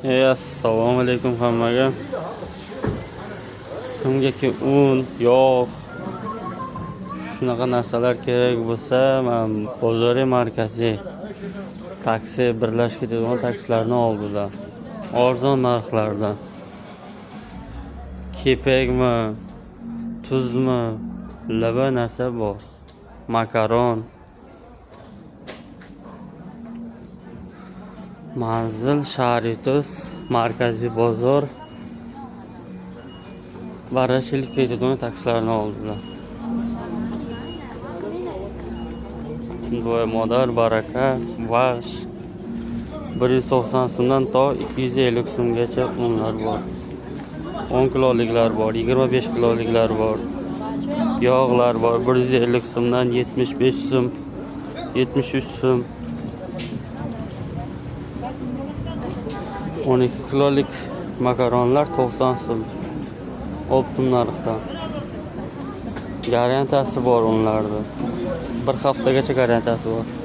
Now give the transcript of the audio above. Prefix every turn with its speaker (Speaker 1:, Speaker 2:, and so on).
Speaker 1: Assalomu alaykum hammaga. Kimgaki un, yog', shunaqa narsalar kerak bo'lsa, man bozori markaziy taksi birlashib ketadigan taksilarni oldida arzon narxlarda kepakmi, tuzmi, lava narsa bor. Makaron. Manzil Sharitus markaziy bozor. Varashilib ketadigan taksilarni oldida. Boy Modar, Baraka, Vash 190 so'mdan to 250 so'mgacha unlar bor. 10 kiloliklar bor, 25 kiloliklar bor. Yog'lar bor 150 so'mdan 75 so'm, 73 so'm. 12 kilolik makaronlar 90 so'm. Optim narxda. Garantiyasi bor unlarda. Bir haftagacha garantiyasi bor.